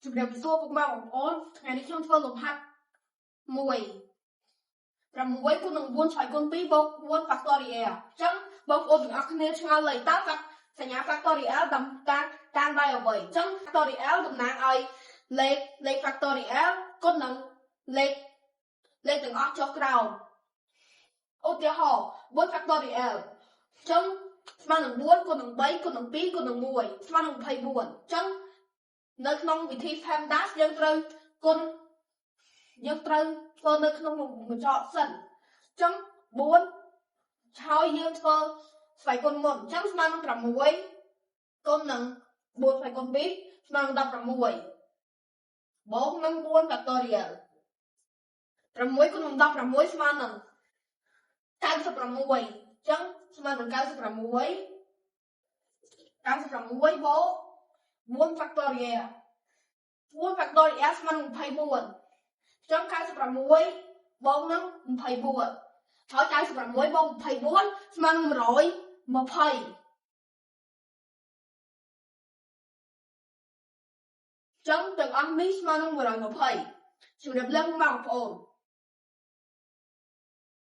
ជំរាបសួរពុកម៉ែបងប្អូនថ្ងៃនេះខ្ញុំធ្វើលំហាត់1 6គុណនឹង4ឆ្លើយគុណ2បូក4 factorial អញ្ចឹងបងប្អូនទាំងអស់គ្នាឆ្ងល់លេខតើសញ្ញា factorial តំតាងតាងដោយអ្វីអញ្ចឹង factorial តំណាងឲ្យលេខលេខ factorial គុណនឹងលេខលេខទាំងអស់ចុះក្រោមឧទាហរណ៍4 factorial អញ្ចឹងស្មើនឹង4គុណនឹង3គុណនឹង2គុណនឹង1ស្មើនឹង24អញ្ចឹងនៅក្នុងវិធី PEMDAS យើងត្រូវគុណយើងត្រូវធ្វើនៅក្នុងកញ្ចក់សិនអញ្ចឹង4ហើយយើងធ្វើស្វ័យគុណមុនអញ្ចឹងស្មើនឹង6គុណនឹង4ស្វ័យគុណ2ស្មើនឹង16បូកនឹង4 factorial 6គុណនឹង16ស្មើនឹង96អញ្ចឹងស្មើនឹង96 96បូក4 factorial 4 factorial ស្មើនឹង24អញ្ចឹង96បូកនឹង24ហើយ96បូក24ស្មើនឹង120ចឹងទាំងអស់នេះស្មើនឹង120ជម្រាបលាបងប្អូន។